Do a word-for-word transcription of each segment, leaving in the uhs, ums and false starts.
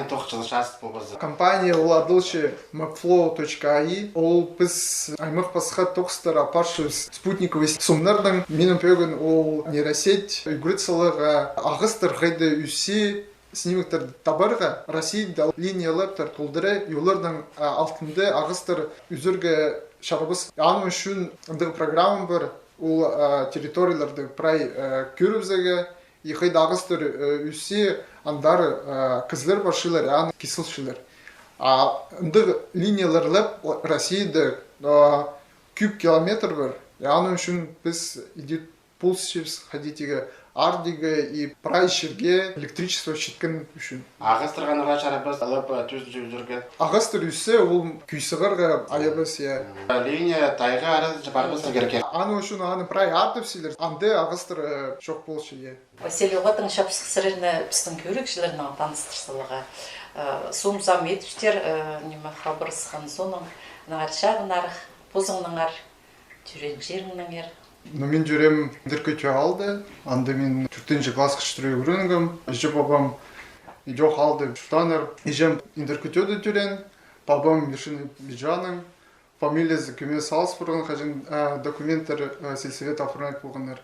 Тохчылы част полбазы. Компания ол адалча Mapflow точка A I. Ол піс аймах пасха тоғыстар апарчабыс спутниковый сомнардаң. Минің пӧгін ол нейросеть ӱгрет саларға ағастар хайда ӧсче, снимоктар табарға, Россияда линиялар тар толдыра, и оларның, а, алтында ағастар ӧзерге чарабас. Аның ӱчӱн андағ программа пар, ол, а, территорияларны прай, а, кӧрібізерге, и хайда ағастар, а, ӧсче, андар, а, кізілер парчалар, и аны кис салчалар. А андағ линиялар лап Россияда, а, кӧп километр пар, и аның ӱчӱн піс иди полысчабыс, хайди тигі, ардығы и прай чирге электричество читкен ӱчӱн. Ағастарға ноға чарабас, алып, а, тӱзінҷе ӧзерге? Ағастар ӧсче, ол кӱс сығарға айабас, я. Линия тайға аразынҷа парбас кирек. Аның ӱчӱн аны прай ардыбысчалар, анда ағастар, э, чох полча, я. Василий, оларның чапсых сірерні пістің кӧрігҷілернең таныстыр саларға, э, сом-сам идіптер, э, ниме, хабар сыххан соонаң, наңар чағынарах, позыңнаңар, тӧреен чиріңнеңер. Ну, мин тӧреем Индіркі Тӧӧ аалда, анда мин тӧртінҷі классха читіре ӱгренгем. Іҷе-пабам идӧк аалда чуртааннар. Іҷем Индіркі Тӧӧде тӧреен, пабам Вершина Биджаның. Фамилиязы кӧмес алыс парған, хаҷан, э, документтер, э, сельсовет оформлять полғаннар.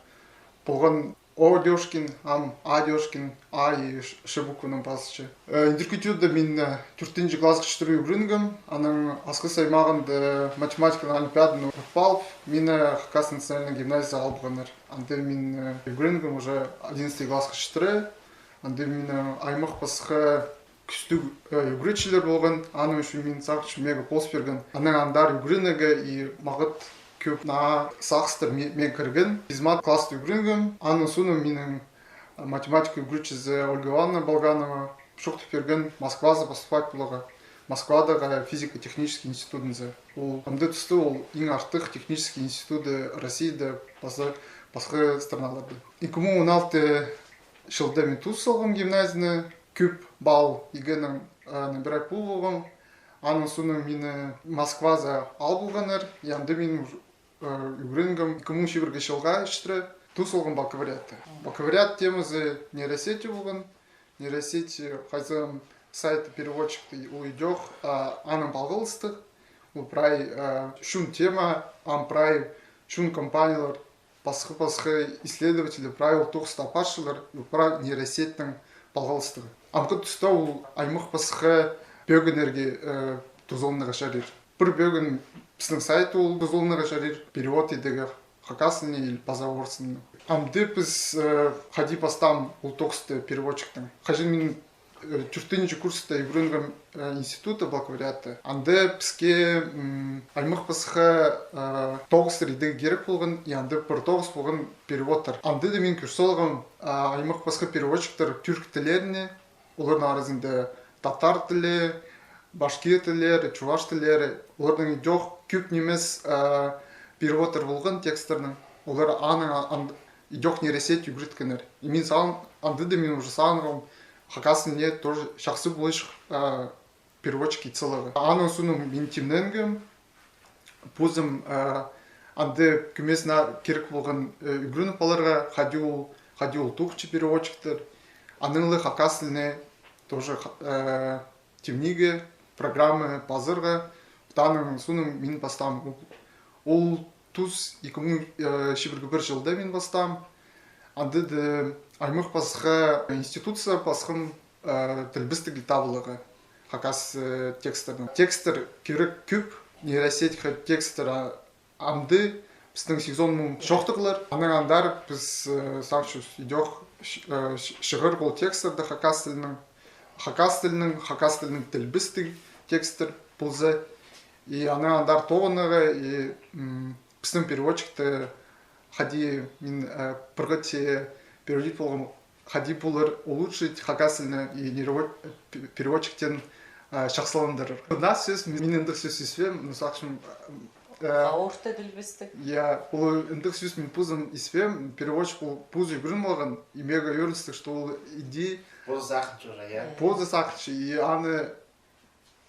Полған О. Дёшкин, ам А. Дёшкин, А и Ш, Ш букванаң пазылча. Э, Индіркі Тӧӧде мин, э, тӧртінҷі классха читіре ӱгренгем, анаң Асхыс аймағында математиканың олимпиаданы утып алып, мині, э, Хакас национальный гимназиязар ал полғаннар. Анда мин, э, ӱгренгем уже одиннадцатый классха читіре, анда мині, э, аймах пасха кӱстіг, э, ӱгретчілер полған, аның ӱчӱн мин сағынчам, мағаа полыс пирген. Анаң андар ӱгренерге и мағат кӧп наа сағыстар ме, мағаа кірген. Физмат класста ӱгренгем, аның соонаң минің, э, математика ӱгретчізі Ольга Ивановна Болганова чоохтап пирген Москвазар поступать поларға. Москвадағы физико-технический институтынзар. Ол андағ туста ол иң артых технический институты Россияда паза пасха страналарда. Ікі муң он алты чылда мин тоос салғам гимназияны, кӧп балл ЕГЭ-нің, э, набирать пол полғам. Аның соонаң мині Москвазар ал полғаннар, и анда мин, э, ӱгренгем ікі муң чибіргі чылға читіре, тоос салғам бакалавриатты. Бакалавриат темазы нейросети полған. Нейросети, э, хайзы сайт переводчикті ол идӧк, а, анаң палғалыстығ. Ол прай, э, чон тема, ам прай чон компаниялар, пасха-пасха исследователи прай ол тоғысты апарчалар, и прай нейросетьнең палғалыстығ. Амғы туста ол аймах пасха пӧгіннерге, э, тузаланарға чарир. Пір пӧгін пістің сайт ол тузаланарға чарир, перевод идерге хакас тіліне или паза орыс тіліне. Амды піс, э, хайди пастаам ол тоғысты переводчиктең. Хаҷан мин э, тӧртінҷі курста ӱгренгем, э, институтта бакалавриатта. Анда піске, м, аймах пасха, э, тоғыстар идерге кирек полған, и анда пір тоғыс полған переводтар. Анда даа мин кӧр салғам, а, аймах пасха переводчиктер тӱрк тіллеріне, оларның аразында татар тілі, башкир тіллері, чуваш тіллері, оларның идӧк кӧп нимес, э, переводтар полған текстернің. Олар аның, ан-, идӧк нейросеть ӱгреткеннер. И мин сағын, анда даа мин уже сағынғам, хакас тіліне тоже чахсы полча, а, переводчик ит саларға. Аның соонаң мин тимненгем, позым, а, анда кӧмес наа кирек полған, э, ӱгреніп аларға, хайди ол, хайди ол тоғынча переводчиктер. Анаң ла хакас тіліне тоже, э, тимнирге, программа пазарға. Аның соонаң мин пастаам. Ол тоос ікі муң, э, чибіргі пір чылда мин пастаам. Анда даа аймах пасха институтсар пасхам, э, тілбестіг табыларға. Хакас, э, текстернең. Текстер кирек кӧп, нейросетьха текстер, а, амды пістің сезон муң чоохтағлар. Анаң андар піс, э, сағынчабыс идӧк ч-, э, ч-, чығар ол текстерді хакас тілінең, хакас тілінең, хакас тілінең тілбестіг текстер полза. И анаң андар тоғынарға, и, м, пістің переводчикті хайди мин, э, пір хати переводить полғам, хайди полар улучшить хакас тіліне и перевод-, пе-, переводчиктең, э, чахсыландырар. Наа сӧс, мин андағ сӧс испеем, ну, сағынчам, э, орта тілбестіг. Я, ол андағ сӧс мин позым испеем, переводчик ол позы ӱгреніп алған, и мағаа ӧріністіг, что ол иди позы сағынча уже, я? Позы сағынча, и аны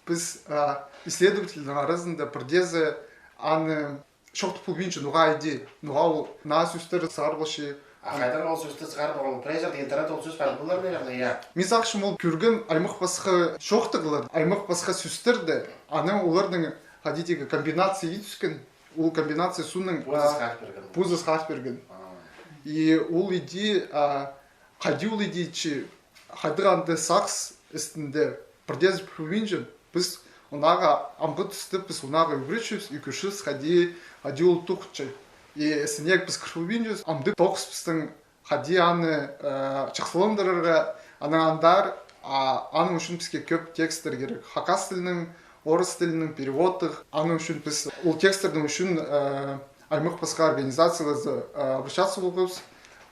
піс, а, исследовательлернің аразында пірдеезі аны чоохтап полбинча, ноға иди, ноға ол наа сӧстер сығарылча, А хайдаң ол сӧсті сығарып алған? Прай чирде интернет ол сӧс пар полар, наверное, я. Мин сағынчам, ол кӧрген аймах пасха чоохтағлар, аймах пасха сӧстерні, анаң оларның хайди тигі комбинация ит ӧскен, ол комбинация соонаң, позы сығарып пирген. Позы сығарып пирген. И ол иди, а, хайди ол иди чи, хайдағ андағ сағыс істінде, пірдеезі пілбинчем, піс онаға амғы туста, піс онаға ӱгретчебіс, ӱгретчебіс, хайди, хайди ол тоғынча. И синек піс кір пілбинчебіс, амды тоғыс пістің хайди аны, э, чахсыландырарға, анаң андар, а, аның ӱчӱн піске кӧп текстер кирек. Хакас тілінең, орыс тілінең переводтығ, аның ӱчӱн піс ол текстернің ӱчӱн, э, аймах пасха организацияларзар, э, обращаться полғабыс.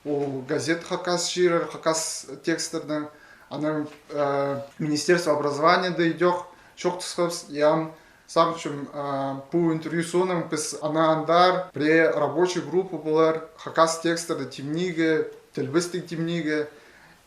Ол газет «Хакас чирі», хакас текстернең, анаң, э, Министерство образованияда идӧк чоохтасхабыс, я, сағынчам, а, пу интервью соонаң піс анаң андар пірее рабочий группа полар, хакас текстерні тимнирге, тілбесті тимнирге.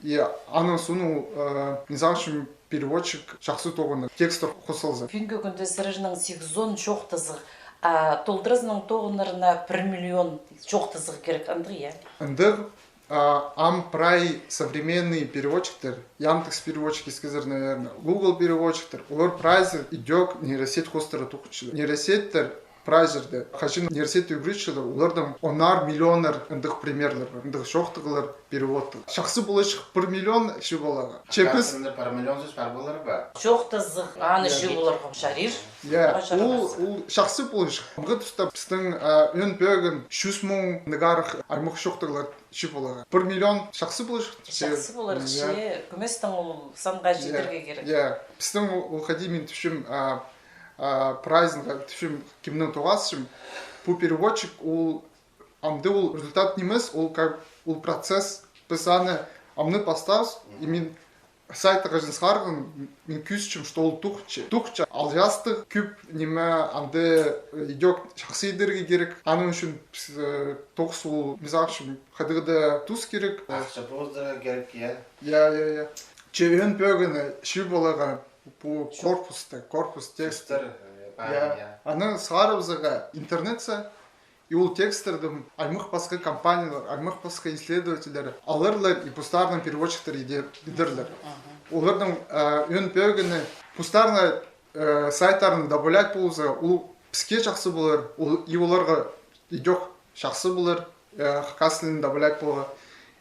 И аның соонаң, а, мин сағынчам, переводчик чахсы тоғынар, текстер хозылза. Пӱӱнгі кӱнде сірернің сигізон чоохтазығ, а толдыразының тоғынарына пір миллион чоохтазығ кирек, андағ, я? Андағ. А, ам прай современный переводчиктер, Яндекс Переводчик искезер, наверное, Google Переводчиктер, олар прайзы идӧк нейросеть хоостыра тоғынчалар. Нейросетьтер прай чирде, хаҷан нейросетьті ӱгретчелер, оларның оннар миллионнар андағ примерлер пар, андағ чоохтағлар, переводтығ. Чахсы поларҷых пір миллион чыып аларға. Че піс... Пір миллион сӧс пар полар ба? Чоохтазығ, аны чыып аларға чарир. Я, ол, ол чахсы поларҷых. Амғы туста пістің, а, ӧӧн пӧгін чӱс муң нигарах аймах чоохтағлар чыып аларға. Пір миллион чахсы полар. Чахсы полар, че кӧместең ол санға читірге кирек. Я, пістің ол, ол хайди, мин тіпчем, а, а, прайзын тіпчем, кемнең тоғасчам. Пу переводчик, ол амды ол результат нимес, ол как, ол процесс. Піс аны амды пастаабыс, и мин сайтты хаҷан сығарғам, мин кӧзітчем, что ол тоғынча. Тоғынча алҷастығ, кӧп ниме анда, э, идӧк чахсы идерге кирек. Аның ӱчӱн піс, э, тоғыс ол, мин сағынчам, хайдағ-да тус кирек. Ахча позы кирек, я? Я, я, я. Че ӧӧн пӧгін чыып аларға пу корпусты, корпус текстер. Текстер, э, я. Аны сығарыбызарға интернетсер. И ол текстерді аймах пасха компаниялар, аймах пасха исследовательлер аларлар и постарының переводчиктері иде-, идерлер. Оларның, э, ӧӧн пӧгіні постарының, э, сайттарына добавлять полза, ол піске чахсы полар, ол и оларға идӧк чахсы полар, э, хакас тілін добавлять поларға.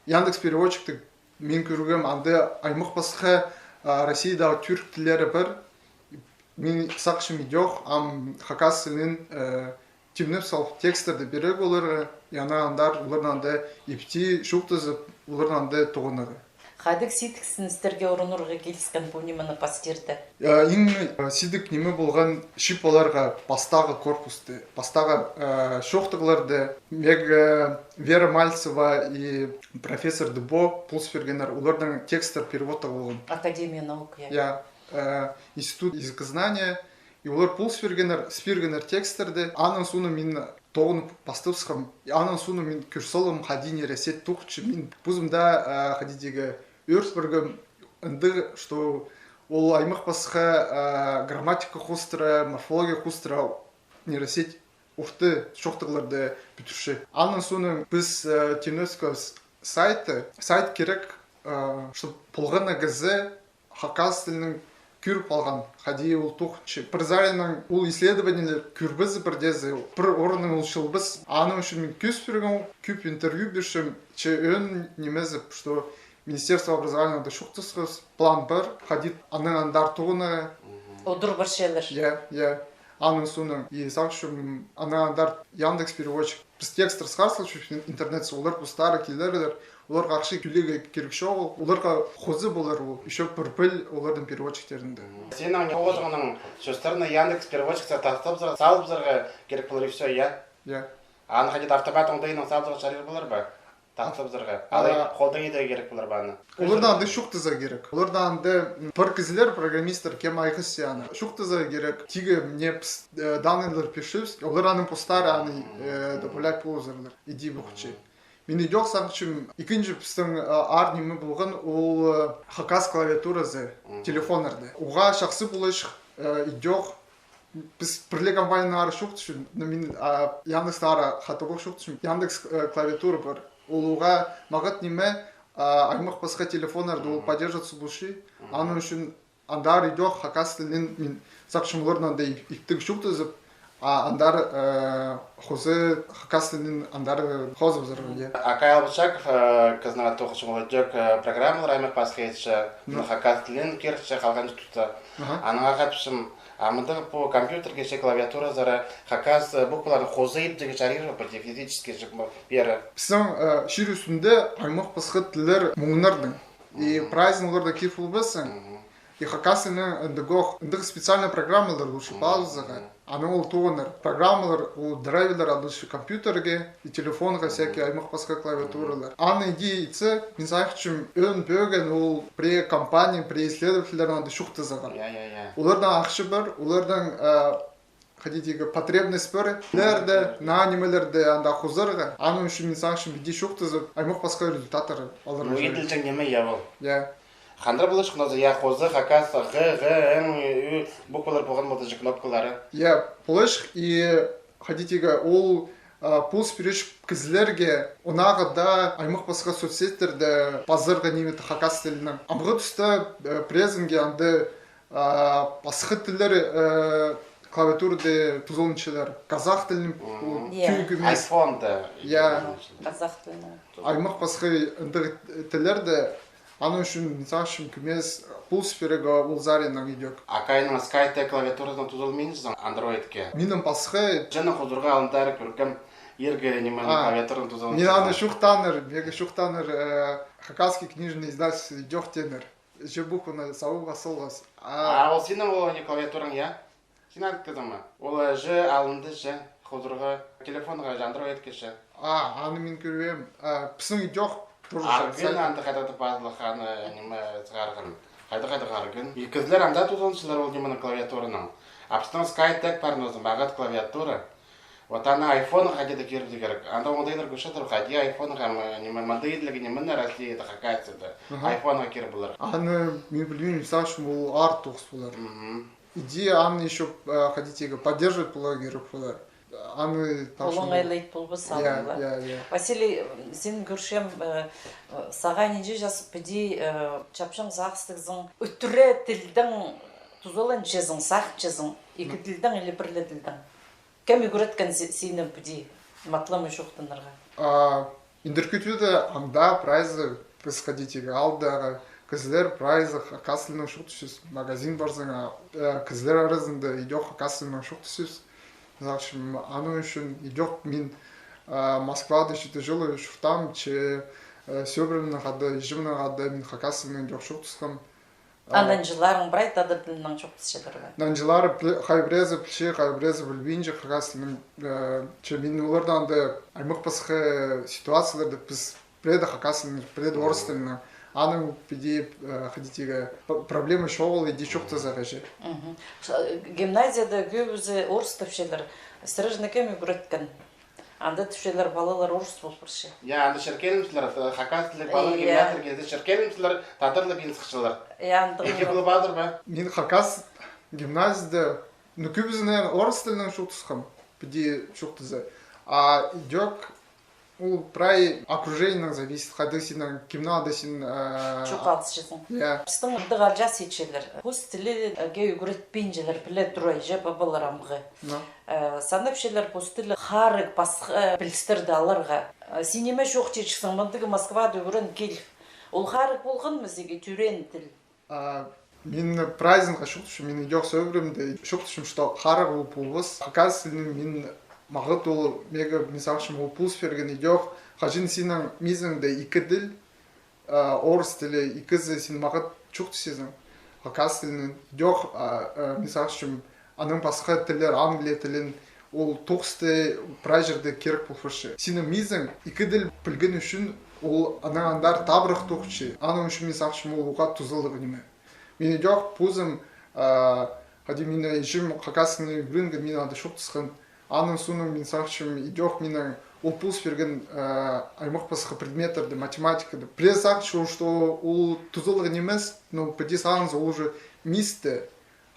Яндекс Переводчикті мин кӧргем, анда аймах пасха, а, Россиядағы тӱрк тіллері пар. Мин сағынчам, идӧк ам хакас тілінең, э, тимнеп салып, текстерді пирерге оларға, и анаң андар оларның анда ипти чоохтазып, оларның анда тоғынарға. Хайдағ сидіксіністерге урунарға киліскен пу нимені пастирда? Э, иң, э, сидік ниме полған чыып аларға пастағы корпусты, пастағы, э, чоохтағларды. Мағаа Вера Мальцева и профессор Дыбо полыс пиргеннер, оларның текстер переводтығ полған. Академия наук, я. Я, э, Институт языкознания. И олар полыс пиргеннер, пиргеннер текстерді. Аның соонаң мин тоғынып пастабысхам. И аның соонаң мин кӧр салғам, хайди нейросеть тоғынча. Мин позымда, э, хайди тигі ӧріс пиргем андағ, что ол аймах пасха, э, грамматика хоостыра, морфология хоостыра нейросеть орта чоохтағларды пӱдірче. Аның соонаң піс, э, тимнебіс с-, сайтты, сайт кирек, э, чтоб полған на ГЗ хакас тілінең кӧріп алған, хайди ол тоғынча. Пір саринаң ол исследованиелер кӧрбезе пірдеезі, пір орыннаң ол чылбас. Аның ӱчӱн мин кӧзіт пиргем, кӧп интервью пирчем, че ӧӧн нимезі, что Министерство образованияда чоохтасхабыс, план пар, хайди анаң андар тоғынарға. Удур парчалар. Я, я. Аның соонаң, и сағынчам, анаң андар Яндекс Переводчик. Піс текстер сығар салчабыс интернетсер, олар постары килерлер, оларға ахча тӧлирге кирек чоғыл, оларға хоза полар ол, ещё пір піл олардың переводчиктерінде. Синің тоғызыңның сӧстерін Яндекс Переводчиксер тастап салыбызарға кирек полар, и всё, я? Я. Аны хайди автомат оңдайынаң салыбызарға чарир полар ба? Тастап салыбызарға. Алай холдаң идерге кирек полар ба аны? Олардаң анда чоохтаза кирек. Олардаң анда, м, пір кізілер, программистер, кем айғасча аны. Чоохтаза кирек. Тигі мына піс, э, данныйлар пирчебіс, олар аның постары аны, э, добавлять полызарлар. Иди похчы. Мин идӧк сағынчам, ікінҷі пістің, э, аар ниме полған, ол, э, хакас клавиатуразы телефоннарда. Уғаа чахсы поларҷых, э, идӧк. Піс пір ле компанияны ары чоохтапчам, но мин, а, Яндекс ары хатабох чоохтапчам. Яндекс, э, клавиатура пар. Ол уғаа мағат ниме, а, аймах пасха телефоннарда ол поддерживаться полча. Аның ӱчӱн андар идӧк хакас тілінең мин сағынчам оларнаң даа иптіг чоохтазып, а андар, э, хоза хакас тілінең андар, э, хозыбызарға, я. Акай Албычаков, э, кізінің аттығ чоңыл идӧк, э, программалар аймах пасха итче, хакас тілінең кирче, халған чоохтаза. Анаң хатапчам, а мындағ пу компьютерге че клавиатуразар хакас, э, букваларын хоза иптіг чарир ба, пірдее физически че пеер. Пістің, э, чир ӱстӱнде аймах пасха тіллер муңнарның. И прайзын оларда кир полбассың. И хакас тілінең андағох, андағ специальный программалар лучше пазарға. Анаң ол тоғынар. Программалар, ол драйверлер алча компьютерге и телефонға, всякий аймах пасха клавиатуралар. Аны иди итсе, мин сағынчам, ӧӧн пӧгін ол пірее компания, пірее исследовательлер анда чоохтазарға. Я, я, я. Оларның ахча пар, оларның, э, хайди тигі, потребность пар, тіллерді, наа нимелерді анда хозарға. Аның ӱчӱн мин сағынчам, иди чоохтазып, аймах пасха результаттар аларға. Ну, иділҷең ниме, я, ол. Я. Хандыр поларҷых, но, я, хоза хакас, г, г, ң, ӱ буквалар полған полтаҷых, кнопкалары. Я, поларҷых, и хайди тигі, ол, а, полыс пирерҷік кізілерге, анаңар даа аймах пасха соцсетьтерде пазарға ниме-де хакас тілінең. Амғы туста, э, пірезінде анда, а, пасха тіллер, э, клавиатурада тузаланчалар. Казах тілінең, ол, я, тӱӱк нимес. Айфонда. Я. Казах тілінең. Аймах пасха андағ тіллерде, аның ӱчӱн, мин сағынчам, кӧмес полыс пирерге ол саринаң идӧк. Акайның Skytek клавиатуразынаң тузаланминчазың андроидке? Минің пасха. Че аны хозарға алындар кӧргем, иргі ниме, а, клавиатуразынаң тузаланчазың. Мин аны чоохтааннар, мағаа чоохтааннар, э, Хакасский книжный издательство идӧк тееннер. Че букваны сабызарға салғас. А, а ол синің ол не клавиатураң, я? Син алып килдің ме? Ол, э, че алынды, че хозарға телефонға, че андроидке, че. А, аны мин кӧргем. А, пістің идӧк тоже. Арғын анда хайдағ-да пазылых аны ниме сығарған. Хайдағ-хайдағ арғын. И кізілер анда тузаланчалар ол нимені клавиатуранаң. А пістің Skytek пар нооза, мағат клавиатура. Вот аны айфонға хайди-да кирібізерге кирек. Анда оңдайлар кӧрчедір, хайди айфонға, м, ниме, мындағ иділіг ниме Россияда, Хакасияда. Аха. Айфонға киріп полар. Аны мин пілбинчем, сағынчам, ол аар тоғыс полар. Мгм. Иди аны ещё, э, хайди тигі, поддерживать поларға кирек полар. Аны оңайлап полбас, я, алынла. Я, я. Василий, син кӧрчем, э, э, сағаа нинҷе час, піди, э, чапчаң сағыстығзың, ӱтіре тілдең тузаланчазың, сағынчазың, ікі тілдең или пір ле тілдең? Кем ӱгреткен си-, сині піди матап чоохтанарға? А, Индіркі Тӧӧде анда прайзы, піс хайди тигі, аалдағы кізілер прайзы хакас тілінең чоохтасчабыс, магазин парзаң, а, э, кізілер аразында идӧк хакас тілінең чоохтасчабыс. Сағынчам, аның ӱчӱн идӧк мин, а, Москвада читі чыл чуртаам, че, э, сӧбіремнең хада, іҷемнең хада мин хакас тілінең идӧк чоохтасхам. А нанҷыларың прай тадар тілінең чоохтасчалар ба? Нанҷылары піл-, хай піреезі пілче, хай піреезі пілбинче хакас тілінең, э, че мин оларнаң анда аймах пасха ситуацияларда піс пірееде хакас тілінең, пірееде орыс тілінең. Аның піди, э, хайди тигі, п-, проблема чоғыл, иди чоохтазарға че. Мгм. Ш-, гимназияда кӧбізі орыстапчалар. Сірерні кем ӱгреткен? Анда тіпчелер, палалар орыс пол парча. Я, анда чӧргенімзер, э, хакас тілліг палалар, я, гимназияға килзе, чӧргенімзер, тадарлап ин сыхчалар. Я, андағ. Ике полып пазар ба? Мин хакас гимназияда, ну, кӧбізінең орыс тілінең чоохтасхам, піди чоохтаза. А идӧк ол прай окружениенең зависит, хайдағ синің, кимнең хада син, э, чоохтасчазың. Я. Пістің андағ алҷаас итчелер. Пос тіліге ӱгретпинчелер, піле турай, че пабалар амғы. Ну. Э, санапчалар пос тілі харығ пасха, э, пілістерді аларға. Э, син ниме чоохтирҷыхсың, мындағ Москвада ӱгрен кил. Ол харығ полған ма сиге тӧреен тіл? А, мин прайзына чоохтапчам, мин идӧк сӧбіремде чоохтапчам, что харығ ол полбас. Хакас тілінең мин мағат ол, мағаа, мин сағынчам, ол полыс пирген идӧк. Хаҷан синің мизіңде ікі тіл, а, орыс тілі, ікізі син мағат чоохтасчазың. Хакас тілінең идӧк, а, а, мин сағынчам, анаң пасха тіллер, англия тілін, ол тоғысты прай чирде кирек пол парча. Синің мизің ікі тіл пілген ӱчӱн ол анаң андар табырах тоғынча. Аның ӱчӱн мин сағынчам, ол уғаа тузалығ ниме. Мин идӧк позым, а, хайди минің іҷем хакас тілінең ӱгренген, мин анда чоохтасхан. Аның соонаң мин сағынчам, идӧк минің ол полыс пирген, э, аймах пасха предметтерде, математикада. Пірее сағынча, что ол тузалығ нимес, но піди сағынза, ол уже мисте,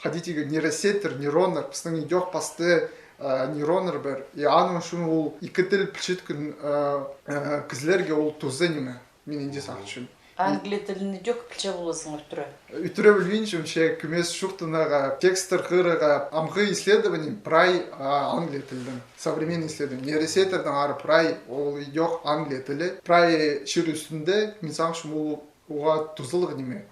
хайди тигі, нейросетьтер, нейроннар, пістің идӧк пасты, а, нейроннар пар. И аның ӱчӱн ол ікі тіл пілчеткен, а, а, кізілерге ол туза ниме. Мин иди сағынчам. Англия тілін идӧк пілче поларзың ӱтіре. Ӱтіре пілбинчем, че кӧмес чоохтанарға, текстер хығырарға, амғы исследование прай, а, англия тілінең. Современный исследование. Нейросетьтернің ары прай, ол идӧк англия тілі. Прай чир ӱстӱнде, мин сағынчам, ол уғаа тузалығ ниме.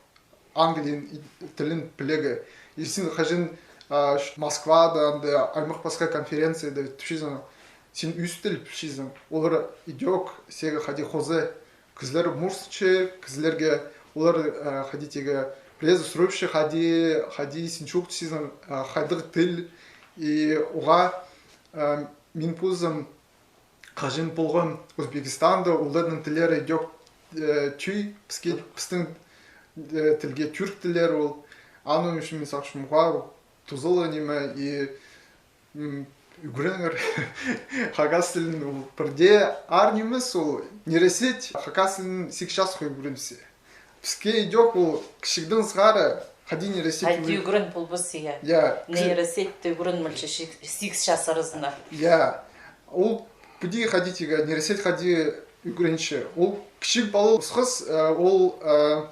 Англия и-, тілін пілерге. И син хаҷан, а, ш-, Москвада, анда аймах пасха конференцияда тіпчезің, син ӱс тіл пілчезің. Олар идӧк сеге хайди хоза. Кізілер мурсча, кізілерге олар, а, хайди тигі презі сурапча, хайди, хайди син чоохтасчазың, а, хайдағ тіл. И уғаа, а, мин позым хаҷан полғам Узбекистанда, оларның тіллері идӧк, э, тӧӧй, піске, пістің, э, тілге тӱрк тіллері ол. Аның ӱчӱн мин сағынчам, уғаа тузалығ ниме и, м, ӱгреніңер хакас тілін, ол пірдее аар нимес ол. Нейросеть хакас тілін сигіс часха ӱгренче. Піске идӧк ол кічігдең сығара хайди нейросеть. Хайди ӱгрен полбас, я. Я. Нейросетьті ӱгренмелче сиг-, сигіс час аразына. Я. Ол піди хайди тигі, нейросеть хайди ӱгренче. Ол кічіг паласхас, э, ол, э,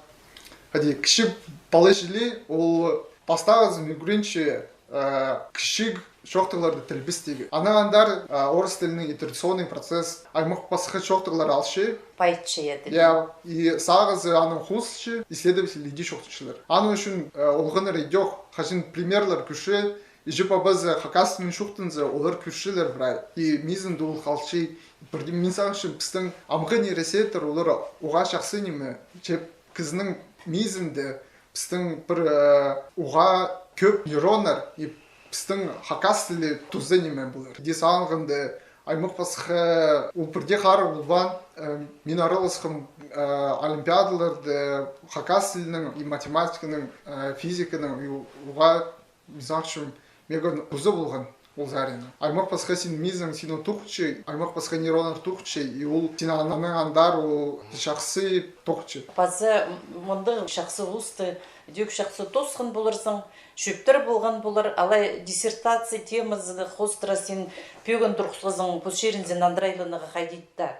хайди, кічіг пала чіли, ол пастағызын ӱгренче, э, кічіг чоохтағларды тілбестирге. Анаң андар, а, орыс тілінің итерационный процесс, аймах пасха чоохтағлар алча. Пайытча, я, тіл. Я, и сағызы анаң хозылча, исследователь иди чоохтапчалар. Аның ӱчӱн, а, олғаннар идӧк, хаҷан примерлер кӧрче, іҷе-пабазы хакас тілінең чоохтанза, олар кӧрчелер прай. И мизінде ол халча, пірдее, мин сағынчам, пістің амғы нейросетьтер, олар уғаа чахсы ниме, че кізінің мизінде пістің пір, э, уғаа кӧп нейроннар, и пістің хакас тілі туза ниме полар. Иди сағынғанда, аймах пасха ол пірдее харығ полбаан, э, мин араласхам, э, олимпиадаларда хакас тілінің и математиканың, э, физиканың, и у-, уғаа, мин сағынчам, мега туза полған. Ол саринаң. Аймах пасха син мизің, син ол тоғынча, аймах пасха нейроннар тоғынча, и ол син анаң андар ол чахсы тоғынча. Паза м-, мындағ чахсы улусты, идӧк чахсы тоосхан поларзың, чӧптер полған полар, алай диссертация темазы хоостыра син пӧгін турғысхазың, пос чирінзер андыра айланарға хайди ит таа.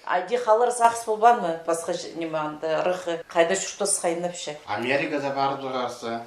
Айди халар сағыс полбаан ма, пасха ч-, ниме анда, ырахха, хайда чуртас хайнапча? Америкада парып турғарза.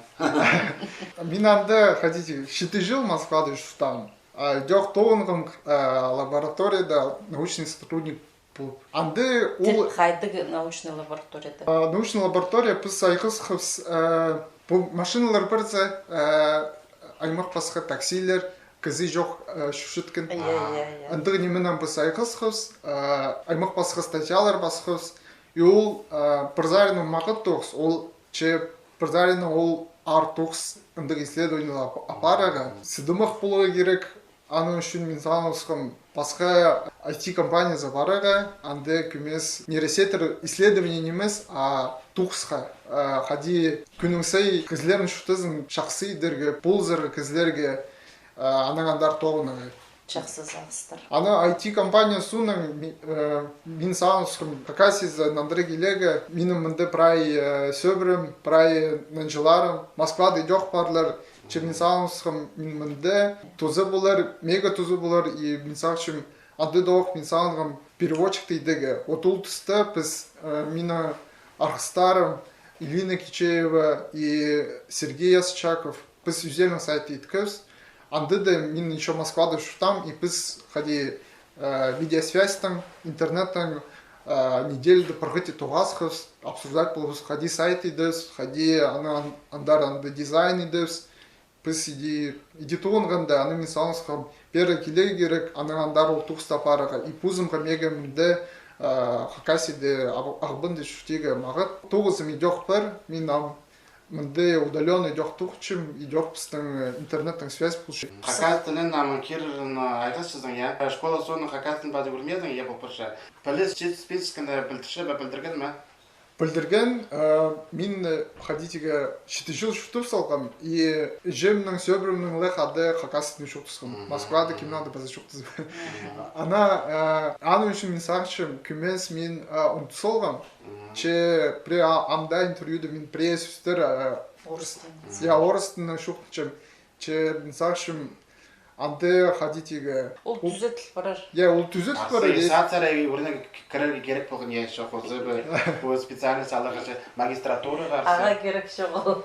Мин анда, хайди тигі, читі чыл Москвада чуртаам. А, идӧк тоғынғам, а, лабораторияда научный сотрудник полып. Анда ол... Хайдағ научный лабораторияда? А, научный лаборатория, піс айғасхабыс, а, пу машиналар парза, а, аймах пасха таксилер, кізі чох, э, чӧрчеткен. Иә, иә, иә. Андағ нименең піс айғасхабыс, э, аймах пасха статьялар пасхабыс. И ол, э, пір саринаң мағат тоғыс, ол че пір саринаң ол аар тоғыс андағ исследованиелер ап-, апарарға. Сыдамах поларға кирек, аның ӱчӱн мин сағынчам пасха ай ти компаниязар парарға, анда кӧмес нейросетьтер исследование нимес, а тоғысха, э, хайди кӱннің сай кізілернің чуртазын чахсы идерге, полызарға кізілерге, Э, анаң андар тоғынарға. Чахсы сағыстар. Ана ай ти компания соонаң ми-, э, мин сағынчам, Хакасиязар нандыра килерге, минің мында прай, э, сӧбірем, прай нанҷыларым Москвада идӧк парлар, че мин сағынчам, мин мында туза полар, мега туза полар, и мин сағынчам, анда тоғын мин сағынғам переводчикті идерге. Вот ол туста піс, э, минің арғыстарым Элина Кичеева и Сергей Ясычаков, піс ӱзіннең сайт иткебіс. Анда даа мин ещё Москвада чуртаам, и піс хайди, э, видеосвязьтең, интернеттең, э, неделяда пір хати тоғасхабыс, обсуждать полғабыс, хайди сайт идібіс, хайди анаң ан-, андар анда дизайн идібіс. Піс иди, иди тоғынғанда, аны мин сағынчам, пеер килерге кирек, анаң андар ол тоғысты апарарға. И позымға мега мында, э, Хакасияда, Ағ-, Ағбанда чуртирға мағат. Тоғызым идӧк пар, мин ам мында удалённо идӧк тоғынчам, идӧк пістің, э, интернеттең связь полча. Хакас тілін ам кирек, э, айғасчазың, я? Школа соонаң хакас тілін паза ӱгренмезің, я, пу пірсі. Піліс чит-, читіскенде пілдірче бе, пілдірген ме? Пілдірген, э, мин, э, хайди тигі читі чыл чуртап салғам, и іҷемнең, сӧбіремнең ле хада хакас тілінең чоохтасхам. Москвада кемнең дее паза чоохтазам. Ана, э, аның ӱчӱн мин сағынчам, кӧмес мин, э, ундут салғам. Че пірее а-, ам даа интервьюда мин пірее сӧстер, э, орыс тілінең. Я, орыс тілінең чоохтапчам. Че мин сағынчам, Анда хайди тигі. Ол тӱзетіл парар. Я, ол тӱзетіл парар. Саринаң ӱгренерге кирек полған, я, чох, ол специальность аларға, че магистратураға. Ағаа кирек чоғыл.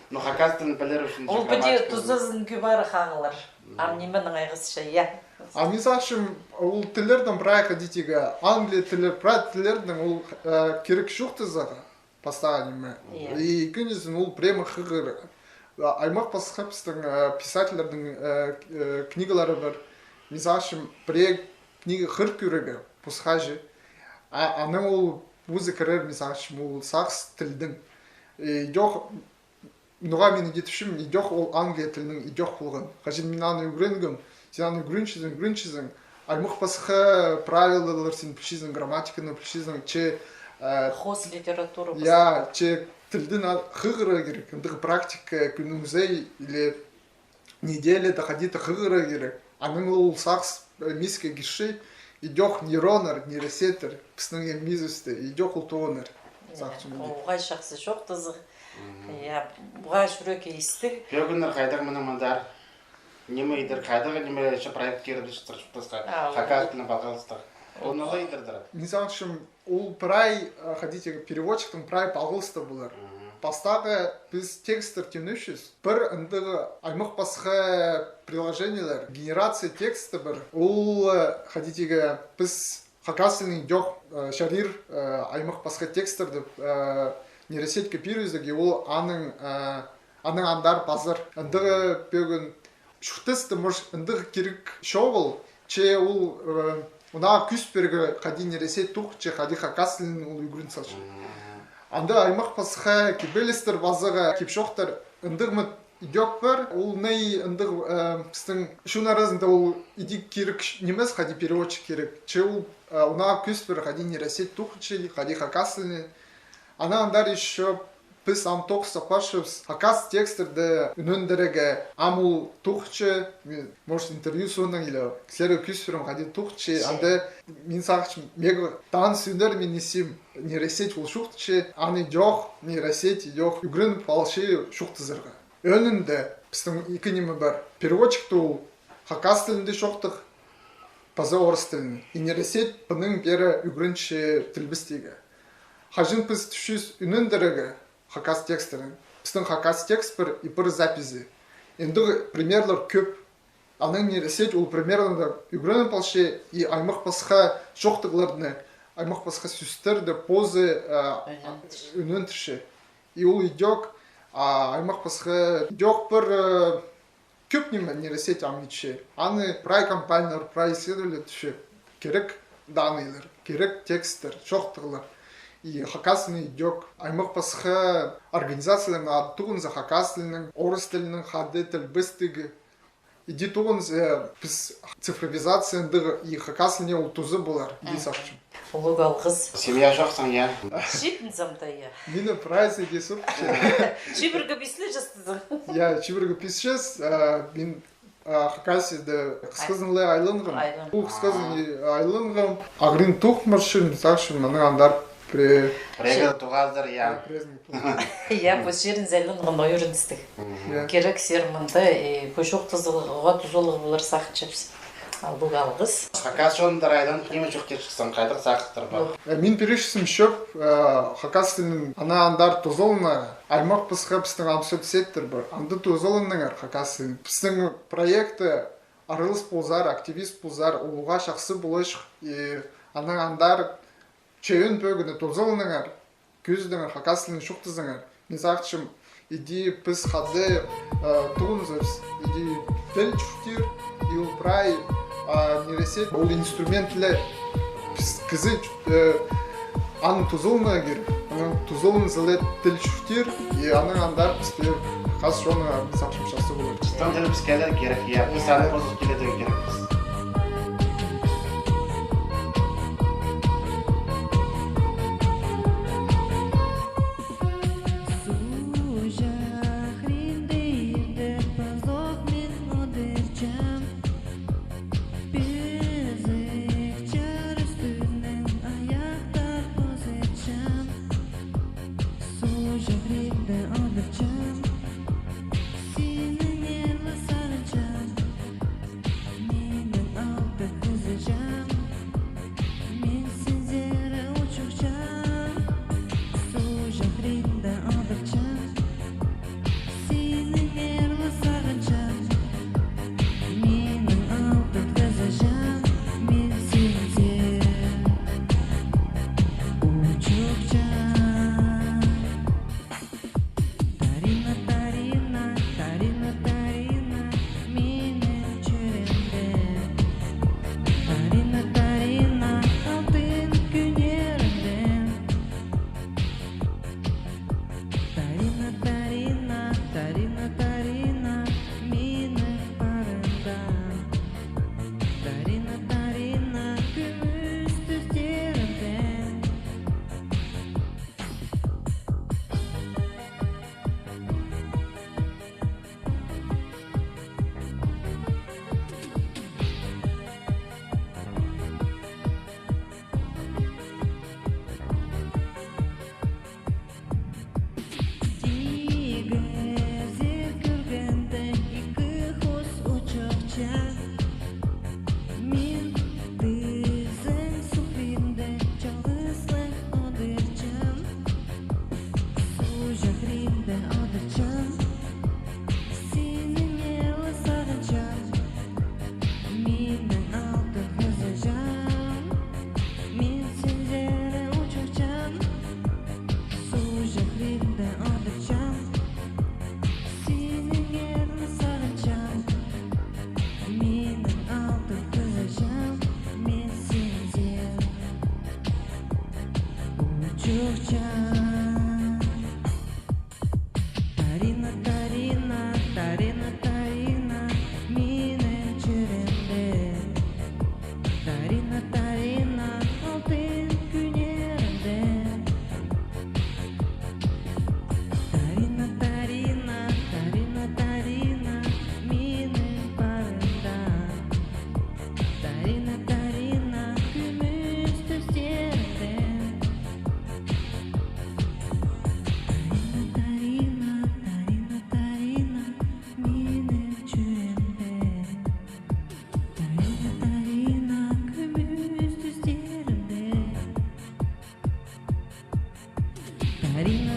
Ну, хакас тілін пілер ӱчӱн. Ол піди тузазын кӧп ары хағылар. Ам нименің айғасча, я. А мин сағынчам, ол тіллернің прай хайди тигі, англия тілі, прай тіллернің ол, э, кирек чоохтазарға. Пастағы ниме. Иә. И ікінҷізін ол прямо хығыры. А, аймах пасха пістің, э, писательлернің, э, э, книгалары пар. Мин сағынчам, пірее книга хығыр кӧрерге, пасха чи. А, анаң ол позы кірер, мин сағынчам, ол сағыс тілдің. И идӧк, ноға мин иди тіпчем, идӧк ол англия тілінің идӧк полған. Хаҷан мин аны ӱгренгем, син аны ӱгренчезің, ӱгренчезің. Аймах пасха правилалар син пілчезің, грамматиканы пілчезің, че, э, хоос литература. Я, че тілді на-, хығырарға кирек, андағ практика кӱннің ӱзее или неделяда хайди-да хығырарға кирек. Анаң ол сағыс, э, миске кірче, идӧк нейроннар, нейросетьтер, пістің ниме ӱстӱнде, идӧк ол тоғынар. Сағынчам. Уғаа чахсы чоохтазығ. Я, уғаа чӱрекке истіг. Пӧгіннер хайдағ мының мындар? Ниме идер, хайдағ ниме, че проект киріп чыхтыр чуртасха? А, хакас тілінең палғалыстығ. Ол ноға идердір? Мин сағынчам, ол прай, а, хайди тигі, переводчиктең прай палғалыстығ полар. Пастағы піс тексттер тимнепчебіс. Пір андағ аймах пасха приложениелер, генерация текста пар. Ол, а, хайди тигі, піс хакас тілінең идӧк, э, чарир, э, аймах пасха тексттер тіп, э, нейросетьке пирібізерге, ол аның, э, анаң андар пазар. Андағ пӧгін чуртаста, может, андағ кирек чоғыл, че ол, э, унаң кӱс пирерге хайди нейросеть тоғынча, хайди хакас тілін ол ӱгрен салча. Анда аймах пасха кибелістер пазарға кип чоохтар, андағ ма идӧк пар, ол не андағ, э, пістің чон аразында ол иди кирек нимес, хайди переводчик кирек. Че ол, э, унаң кӱс пирер, хайди нейросеть тоғынча, хайди хакас тілін. Анаң андар ещё піс ам тоғыс сапарчабыс хакас тексттерді ӱнендірерге, ам ол тоғынча, мин, может, интервью соонаң или кізілерге кӱс пирем, хайди тоғынча, анда мин сағынчам, мағаа таныс ӱнер мин исчем, нейросеть ол чоохтанча, аны идӧк, нейросеть идӧк ӱгреніп алча чоохтазарға. Ӧӧнінде пістің ікі ниме пар. Переводчик тіп ол хакас тілінде чоохтығ, паза орыс тілінде. И нейросеть пынаң пеер ӱгренче тілбестеге. Хаҷан піс тіпчебіс ӱнендірерге хакас тексттерін, пістің хакас текст пар и пар записи. Андағ примерлер кӧп. Анаң нейросеть ол примерлерні ӱгреніп алча и аймах пасха чоохтағларны, аймах пасха сӧстерді позы, а, ӱнендірче. И ол идӧк, а, аймах пасха идӧк пар, э, кӧп ниме нейросеть ам итче. Аны прай компаниялар, прай исследовательлер тіпче. Кирек данныйлар, кирек тексттер, чоохтағлар. И хакас тілін идӧк аймах пасха организацияларның ады тоғынза, хакас тілінең, орыс тілінең хада тілбестеге. Иди тоғынза, піс цифровизацияның и хакас тіліне ол туза полар, иди сағынчам. Улуғ алғыс. Семья чохсың, я? Читінзем де, я. Мині прайзы иди сурча. Чибіргі пис ле частызың? Я, чибіргі пис час, а, мин, а, Хакасияда хысхызын ла айланғам. Айлан. Ол хысхызын айланғам. Ағырин тоғынмасчам, сағынчам, анаң андар пре-, прайзы тоғазар, я. Прайзы Я, пу чирінзер айланған ойырыныстығ. Мгм. Я. Кирек сірер мында, и пу чоохтазығ, уғаа тузалығ полар сағынчабыс. Улуғ алғыс. Хакас чонындар айланып, ниме чоохтирҷіксің, хайдағ сағыстар пар? Э, мин пирчем чоох, э, хакас тілін анаң андар тузаланарға, аймах пасха пістің ам соцсетьтер пар. Анда тузаланыңар хакас тілін. Пістің проектте аралас ползар, активист ползар, ол уғаа чахсы поларҷых. И анаң андар чайын пӧгіні тузаланыңар. Кӧзідіңер, хакас тілін чоохтазыңар. Мин сағынчам, иди піс хада, э, тоғынзабыс, иди тіл чуртир, и ол прай, а, нейросеть, ол инструмент ле, піс кізі, э, аны тузаланарға кирек, анаң тузаланза ла тіл чуртир, и анаң андар пісте хакас чоны, мин сағынчам, чахсы полар. Чуртаң тілі піске ле кирек, я, піс аны позып килерге кирекпіс. Суғҷа хыринда иртіп, пазох мин одырчам. Пезік чарыс тӱзінең аяхтар позытчам. Суғҷа хыринда одырчам. Синіңер ла сағынчам. чурча. Тарина, тарина, тарина, тарина, минің чӱреемде. Тарина, тарина, алтын кӱннерімде. Тарина, тарина, тарина, тарина, минің парымда. Тарина, тарина, кӱмӱс тӱстерімде. Тарина, тарина, тарина, тарина, минің чӱреемде. Тарина, тарина, кӱмӱс тӱстерімде. Тарина,